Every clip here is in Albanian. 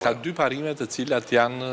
Ka dy parime të cilat janë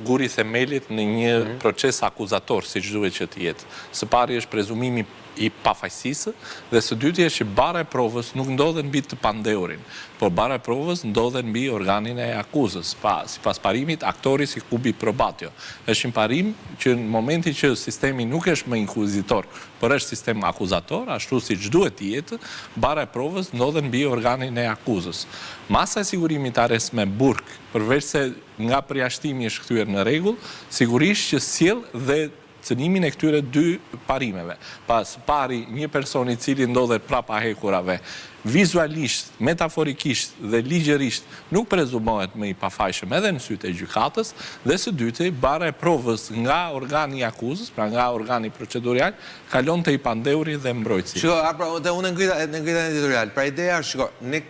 guri i themelit në një proces akuzator, siç duhet që të jetë. Së pari është prezumimi i pafajësisë dhe së dyti është që barra e provës nuk ndodhet mbi të pandehurin, por barra e provës ndodhet mbi organin e akuzës, pra sipas parimit actoris incumbit probatio. Është një parim që në momentin që sistemi nuk është më inkuizitor, por është sistem akuzator, ashtu siç duhet të jetë, barra e provës ndodhet mbi organin e akuzës. Masa e sigurimit arrest me burg, përveçse nga përjashtimi është kthyer në rregull, sigurisht që sjell dhe cënimin e këtyre dy parimeve. Pra, së pari, një person i cili ndodhet prapa hekurave, vizualisht, metaforikisht dhe ligjërisht nuk prezumohet më i pafajshëm edhe në sytë e gjykatës, dhe së dyti, barra e provës nga organi i akuzës, pra nga organi procedurial, kalon te i pandehuri dhe mbrojtësi. Shiko, a pra, dhe unë e ngrita, e ngrita në editorial. Pra ideja është, shiko, ne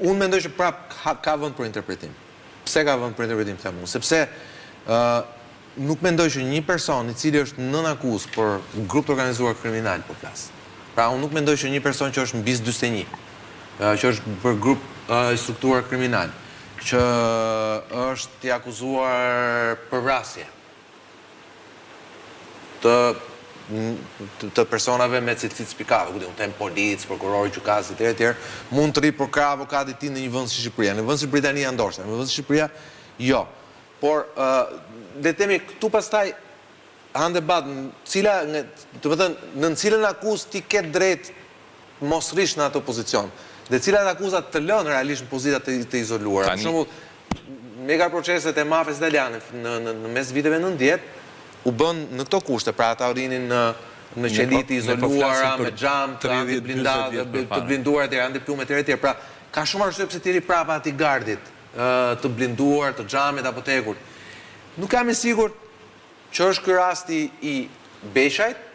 Unë mendoj që prap ka, ka vend për interpretim. Pse ka vend për interpretim them unë? Sepse ë nuk mendoj që një person i cili është nën akuzë për grup të organizuar kriminal po flas. Pra unë nuk mendoj që një person që është në bis 41, që është për grup i strukturuar kriminal, që është i akuzuar për vrasje, të të personave me cilësi të spikatura, ku di unë them policë, prokurorë, gjykatës etj etj, mund të rri përkrah avokatit të tij në një vend si Shqipëria, në vend si Britania ndoshta, në vend si Shqipëria jo. Por ë le të themi këtu pastaj hyn debat, cila, domethënë nën cilën akuzë ti ke drejt mos rrish në atë pozicion dhe cilat akuza të lënë realisht në pozita të, të izoluara. Për shembull, mega proceset e mafias italiane në në në mes viteve 90 u bën në këto kushte, pra ata rrinin në në qeli të izoluara me xham të antiblindat, të blinduar etj, antiplumb etj etj. Pra, ka shumë arsye pse ti rri prapa atij gardit të blinduar, të xhamit apo të hekurt. Nuk jam i sigurt që është ky rasti i Beqajt,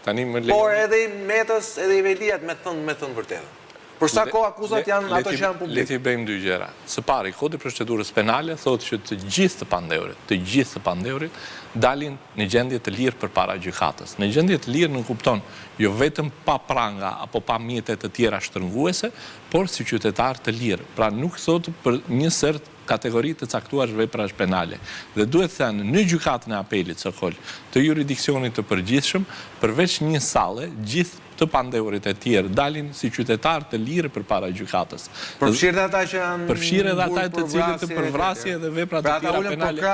Tani më lejoni. Por edhe i Metës, edhe i Veliajt me thënë me thënë vërtetën. Për sa kohë akuzat janë ato që janë publik. Le t'i bëjmë dy gjëra. Së pari, Kodi i Procedurës Penale thotë që të gjithë të pandehurit, të gjithë të pandehurit dalin në gjendje të lirë përpara gjykatës. Në gjendje të lirë nënkupton jo vetëm pa pranga apo pa mjete të tjera shtrënguese, por si qytetarë të lirë. Pra nuk thotë për një sërë kategori të caktuar veprash penale. Dhe duhet thënë, në Gjykatën e Apelit, Sokol, të juridiksionit të përgjithshëm, përveç një salle, gjithë të pandehurit e tjerë dalin si qytetarë të lirë përpara gjykatës. Përfshirë dhe ata që janë Përfshirë edhe ata të cilët për vrasje dhe vepra të tjera penale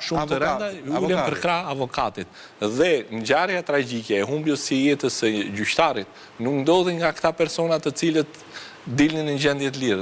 shumë të rënda, ulen përkrah avokatit. Dhe ngjarja tragjike e humbjes së jetës së gjyqtarit nuk ndodhi nga këta persona të cilët dilnin në gjendje të lirë.